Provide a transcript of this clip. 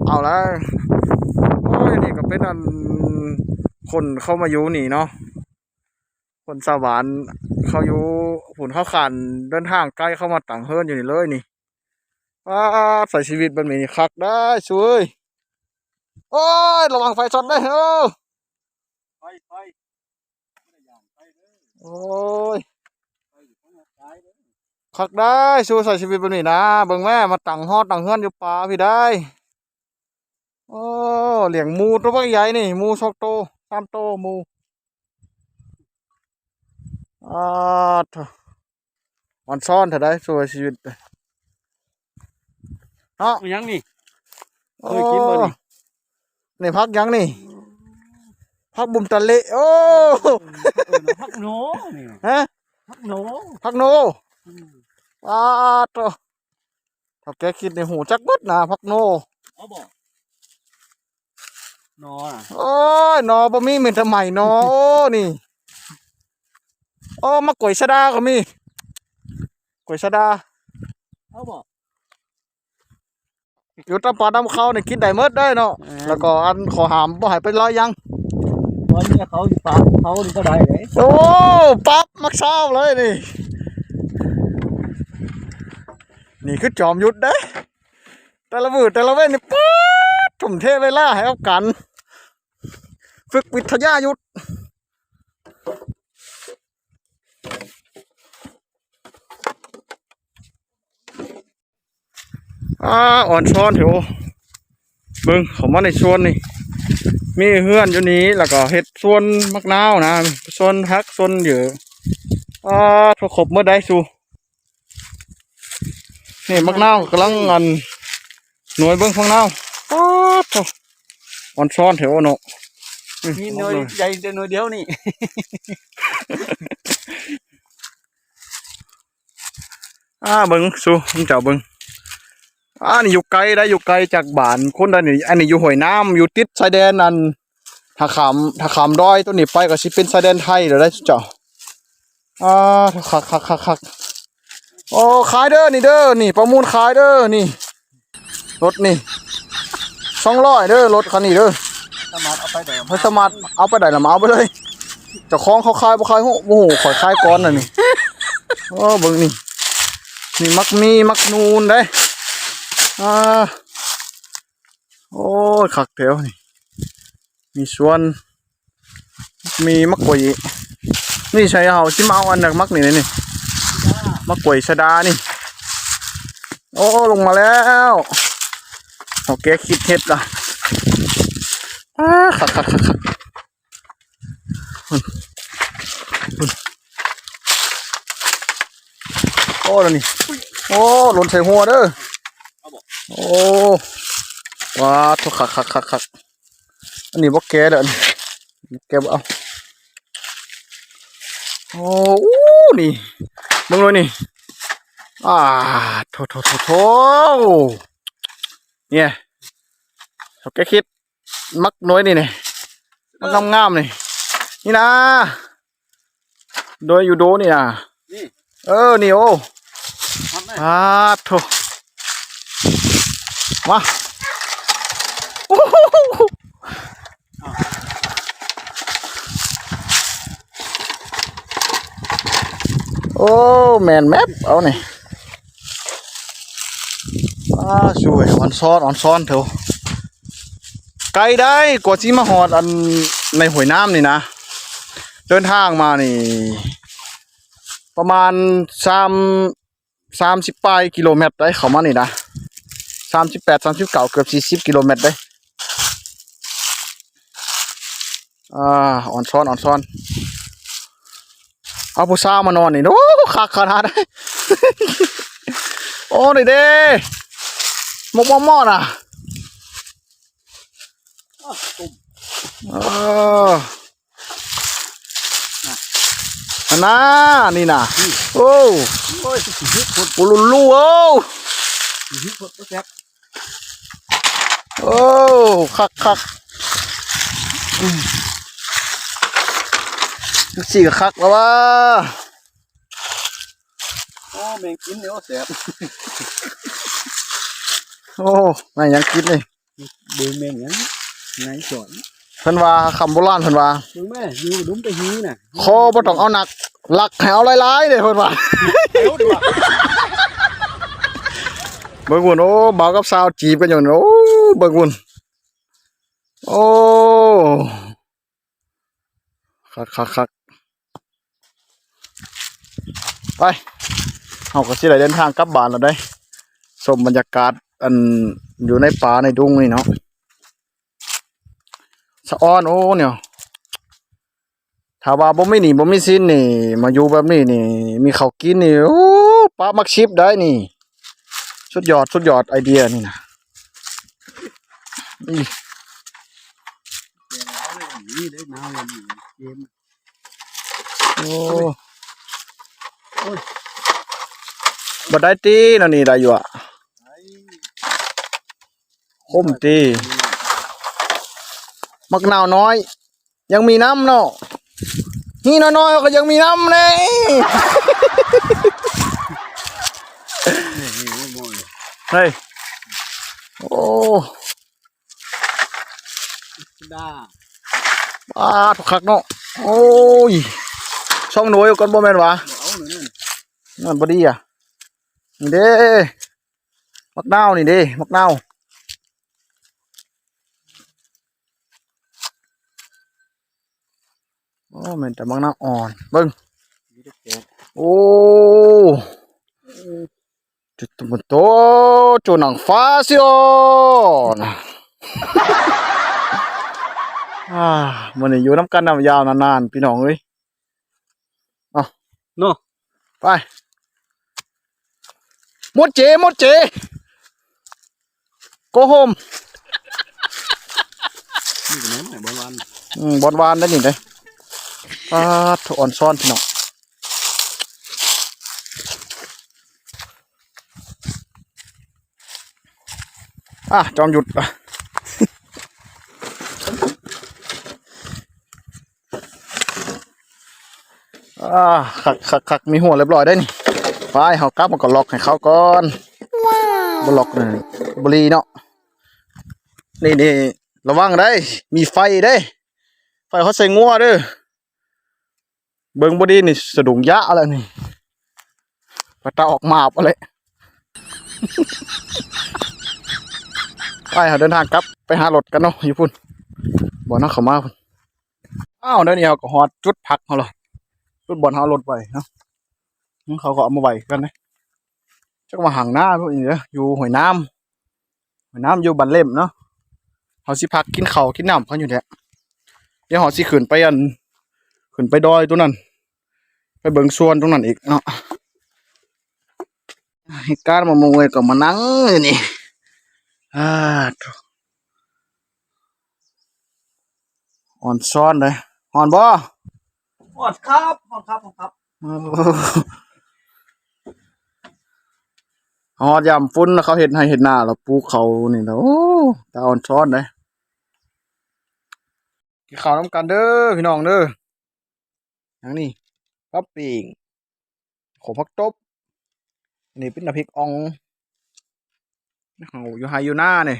ເອົາລະ ໂອ້ຍ ນີ້ກໍເປັນອັນ ຄົນເຂົ້າມາຢູ່ນີ້ເນາະ ຄົນຊາວບ້ານເຂົາຢູ່ພຸ້ນ ເຂົາຂ້ານເດີນທາງໄກ ເຂົາມາຕັ້ງເຮືອນຢູ່ນີ້ເລີຍນີ້. ປາດ ໃຊ້ຊີວິດແບບນີ້ນີ້ຄັກໄດ໋ສູເອີຍ. ໂອ້ຍ ລະວັງໄຟຊັອດເດີ ໂອ້ ໄຟ ໄຟ ບໍ່ໄດ້ຢ້ານໄຟເດີ ໂອ້ຍ ໄຟຢູ່ທາງນອກຕາຍເດີ. ຄັກໄດ໋ສູ ໃຊ້ຊີວິດແບບນີ້ນະ ເບິ່ງແມ້ ມາຕັ້ງຫໍຕັ້ງເຮືອນຢູ່ປ່າພີ້ໄດ໋. ໂອ້ ລ້ຽງໝູຕົວບັກໃຫຍ່ນີ້ ໝູສອງໂຕ ສາມໂຕ ໝູ ອາ ໂທ້ ອອນຊອນເທົ່າໃດ ສູ້ຊີວິດເນາະ. ອີຫຍັງນີ້? ໂອ້ ເຄີຍກິນບໍ່ນີ້? ນີ້ຜັກຫຍັງນີ້? ຜັກບຸ້ມຕະເລະ. ໂອ້ ເອີ້ນວ່າຜັກໂນນີ້. ຮະ? ຜັກໂນ ຜັກໂນ. ອືມ ປາດໂທ້ ເຖົ້າແກ່ຄິດນີ້ຮູ້ຈັກເບິດນະ ຜັກໂນ. ເອົາບໍ່? ໜໍນະ ໂອ້ຍ ໜໍບໍ່ມີ ມີແຕ່ໄມ້ໜໍ. ໂອ້ ນີ້ ໂອ້ ໝາກກ້ວຍຊະດາກໍມີ ກ້ວຍຊະດາ. ເອົາບໍ່? ຢູ່ຕາມປ່າຕາມເຂົານີ້ກິນໄດ້ໝົດເດ້ເນາະ. ແມ່ນ ແລ້ວກໍອັນຂໍ້ຫ້າມບໍ່ໃຫ້ໄປລອຍຢາງ ລອຍເມຍເຂົາຢູ່ປ່າເຂົານີ້ບໍ່ໄດ້ເດ້. ໂອ້ ປັບໝາກຊາວເລີຍນີ້. ນີ້ຄືຈອມຍຸດເດ້ ແຕ່ລະມື້ແຕ່ລະເວັນນີ້ ປາດ ທຸ່ມເທເວລາໃຫ້ກັບການຝຶກວິທະຍາຍຸດ. ອາ ອອນຊອນແທ້. ເບິ່ງເຂົ້າມາໃນສວນນີ້ ມີເຮືອນຢູ່ນີ້ ແລ້ວກໍເຮັດສວນໝາກນາວນະ ສວນຜັກ ສວນເຫຍື່ອ. ອາ ໂທ້ ຄົບໝົດໄດ໋ສູ. ນີ້ໝາກນາວກຳລັງອັນ ໜ່ວຍເບິ່ງໝາກນາວ. ປາດໂທ້ ອອນຊອນແທ້ເນາະ. ມີໜ່ວຍໃຫຍ່ແຕ່ໜ່ວຍດຽວນີ້. ອາ ເບິ່ງສູ ເຈົ້າເບິ່ງ. ອາ ນີ້ຢູ່ໄກໄດ໋ ຢູ່ໄກຈາກບ້ານຄົນໄດ໋ນີ້. ອັນນີ້ຢູ່ຫ້ວຍນ້ຳ ຢູ່ຕິດຊາຍແດນ ອັນ ຖ້າຂ້າມ ຖ້າຂ້າມດອຍຕົວນີ້ໄປກໍຊິເປັນຊາຍແດນໄທແລ້ວໄດ໋ເຈົ້າ. ອາ ຄັກໆໆໆ. ໂອ້ ຂາຍເດີນີ້ເດີ ນີ້ປະມູນຂາຍເດີນີ້. ລົດນີ້ສອງຮ້ອຍເດີ ລົດຄັນນີ້ເດີ. ສາມາດເອົາໄປໄດ້ ເພິ່ນສາມາດເອົາໄປໄດ້ລະ ມາເອົາໄປເລີຍ. ເຈົ້າຂອງເຂົາຂາຍບໍ່ຂາຍ ຮູ້ ບໍ່ຮູ້ ຂ້ອຍຂາຍກ່ອນນະນີ້. ໂອ້ ເບິ່ງນີ້ ນີ້ໝາກມີ ໝາກນູນເດ້. ອາ ໂອ້ຍ ຄັກແທ້ນີ້ ມີສວນ ມີໝາກກ້ວຍອີກ. ນີ້ໃສ່ເຮົາຊິມາເອົາອັນນັ້ນ ໝາກນີ້ນີ້ ໝາກກ້ວຍຊະດານີ້. ໂອ້ ລົງມາແລ້ວ ເຖົ້າແກ່ຄິດເຮັດລະ. ອາ ຄັກໆໆໆ. ພຸ້ນ ພຸ້ນ ໂອ້ ແລ້ວນີ້ ໂອ້ ຫຼົ່ນໃສ່ຫົວເດີ. ເອົາບໍ່? ໂອ້ ວ້າ ໂທ້ ຄັກໆໆໆ. ອັນນີ້ບໍ່ແກ່ເດີ ອັນນີ້ແກ່ບໍ່ເອົາ. ໂອ້ ອູ້ ນີ້ ເບິ່ງໂລດນີ້. ອາ ໂທ້ໆໆໆ. ນີ້ ເຖົ້າແກ່ຄິດ ໝາກໜ່ວຍນີ້ນີ້ ໝາກງາມໆນີ້ ນີ້ນະ. ໂດຍຢູ່ໂດນີ້ນະ ນີ້ ເອີ ນີ້ ໂອ້ ຮັບແມ່ ອາ ໂທ້ ມາ ໂອ້ ແມ່ນແມັບ ເອົານີ້ ອາ ສວຍ ອອນຊອນ ອອນຊອນເຖາະ. ໄກໄດ໋ ກວ່າຊິມາຮອດອັນໃນຫ້ວຍນ້ຳນີ້ນະ ເດີນທາງມານີ້ປະມານສາມ ສາມສິບປາຍກິໂລແມັດໄດ໋ ເຂົ້າມານີ້ນະ ສາມສິບແປດ ສາມສິບເກົ້າ ເກືອບສີ່ສິບກິໂລແມັດໄດ໋. ອາ ອອນຊອນ ອອນຊອນ ເອົາຜູ້ສາວມານອນນີ້ ໂອ້ ຄັກຂະໜາດໃດ໋. ໂອ້ ນີ້ເດ້ ໝົກໝໍ້ໆນະ. ເອີ ອັນນາ ນີ້ນະ ໂອ້ ໂອ້ຍ ໂອ້ ລຸນລູ ໂອ້ ໂອ້ ຄັກໆ ອືມ ຈັ່ງຊີ້ກໍຄັກແລ້ວຫວາ. ໂອ້ ແມງກິນນີ້ ໂອ້ ແຊບ ໂອ້ ແມ່ນຫຍັງກິນນີ້. ເບິ່ງແມ່ນຫຍັງ ນາຍສອນ ເພິ່ນວ່າ ຄຳໂບລານເພິ່ນວ່າ ເບິ່ງແມ່ ຢູ່ດຸມກະຫີນະ ຂໍບໍ່ຕ້ອງເອົາໜັກ ຫຼັກໃຫ້ເອົາຫຼາຍໆເດ້ ເພິ່ນວ່າ. ເບິ່ງພຸ້ນ ໂອ້ ບ່າວກັບສາວຈີບກັນຢູ່ ໂອ້ ເບິ່ງພຸ້ນ ໂອ້ ຄັກໆໆ ໄປ ເຮົາກໍຊິໄດ້ເດີນທາງກັບບ້ານແລ້ວເດ້ ຊົມບັນຍາກາດ ອັນ ຢູ່ໃນປ່າໃນດົງນີ້ເນາະ ສະອອນ ໂອ້ ແນວ ຖ້າວ່າບໍ່ມີໜີ້ບໍ່ມີສິນນີ້ ມາຢູ່ແບບນີ້ນີ້ ມີເຂົ້າກິນນີ້ ໂອ້ ປະໝາກສິບໄດ້ນີ້ ສຸດຍອດ ສຸດຍອດ ໄອເດຍນີ້ນະ ອີ ໂອ້ ບໍ່ໄດ້ຕິ ແນວນີ້ໄດ້ຢູ່ອະ ຄົມຕິ ໝາກນາວນ້ອຍ ຍັງມີນຳເນາະ ຫີນນ້ອຍໆ ກໍຍັງມີນຳເດ້ ເຮີ້ຍ ໂອ້ ດາ ປາດ ຄັກເນາະ ໂອ້ຍ ຊ່ອງໂດຍກ່ອນ ບໍ່ແມ່ນຫວາ ເອົາແນວນັ້ນ ນັ້ນບໍ່ດີອະ ນີ້ເດ້ ໝາກນາວນີ້ເດ້ ໝາກນາວ ໂອ້ ແມ່ນແຕ່ໝາກນາວອ່ອນ ເບິ່ງ ມີແຕ່ແກະ ໂອ້ ຈຸດໂຕໂຕ ໂຈໜັງຟ້າຊິອອນ ອ່າ ມື້ນີ້ຢູ່ນຳກັນນຳຍາວນານໆ ພີ່ນ້ອງເອີຍ ເອົາ ເນາະ ໄປ ໝົດເຈ ໝົດເຈ go home ນີ້ກໍແມ່ນບ່ອນຫວ່ານ ອືມ ບ່ອນຫວ່ານໄດ໋ນີ້ເດ້ ປາດໂທ້ ອອນຊອນ ພີ່ນ້ອງ ອ່ະ ຈອມຍຸດ ອ່າ ຄັກໆໆ ມີຫົວລຽບຮ້ອຍໄດ໋ນີ້ ໄປ ເຮົາກັບມາກໍລັອກໃຫ້ເຂົາກ່ອນ ບໍ່ລັອກນີ້ບໍ່ດີເນາະ ນີ້ໆ ລະວັງໄດ໋ ມີໄຟເດ້ ໄຟເຂົາໃສ່ງົວເດີ ເບິ່ງບໍ່ດີນີ້ສະດຸ້ງຢາແລ້ວນີ້ ປະຕາອອກມາບເອົາແຫຼະ ໄປ ເຮົາເດີນທາງກັບໄປຫາລົດກັນເນາະ ຢູ່ພຸ້ນ ບ່ອນເຮົາເຂົ້າມາພຸ້ນ ອ້າວ ດຽວນີ້ເຮົາກໍຮອດຈຸດພັກເຮົາແລ້ວ ຈຸດບ່ອນເຮົາເອົາລົດໄວ້ເນາະ ເຂົາກໍເອົາມາໄວ້ຄືກັນເດ້ ຈັກວ່າຫາງນາພຸ້ນເດີ ຢູ່ຫ້ວຍນ້ຳ ຫ້ວຍນ້ຳຢູ່ບ້ານເຫຼັ້ມເນາະ ເຮົາຊິພັກກິນເຂົ້າກິນນ້ຳເຂົາຢູ່ແຫຼະ ດຽວເຮົາຊິຂຶ້ນໄປ ອັນ ຂຶ້ນໄປດອຍຕົງນັ້ນ ໄປເບິ່ງສວນຕົງນັ້ນອີກເນາະ ເຮັດການມາມຸງເອີຍ ກໍມານັ່ງຢູ່ນີ້ ອ່າ ໂທ້ ອອນຊອນເດ້ ຮ້ອນບໍ່? ຮ້ອນຄັບ ຮ້ອນຄັບ ຮ້ອນຄັບ ຮອດຍາມຝົນ ເຂົາເຮັດໄຮ່ເຮັດນາ ແລ້ວປູກເຂົ້ານີ້ແຫຼະ ໂອ້ ຕາອ່ອນຊອນເດ້ ກິນເຂົ້ານຳກັນເດີ ພີ່ນ້ອງເດີ ຫຍັງນີ້ ປັບປີ້ງ ຂົວຜັກຕົບ ອັນນີ້ເປັນນ້ຳພລິກອ່ອງ ເຮົາຢູ່ໄຮ່ຢູ່ນານີ້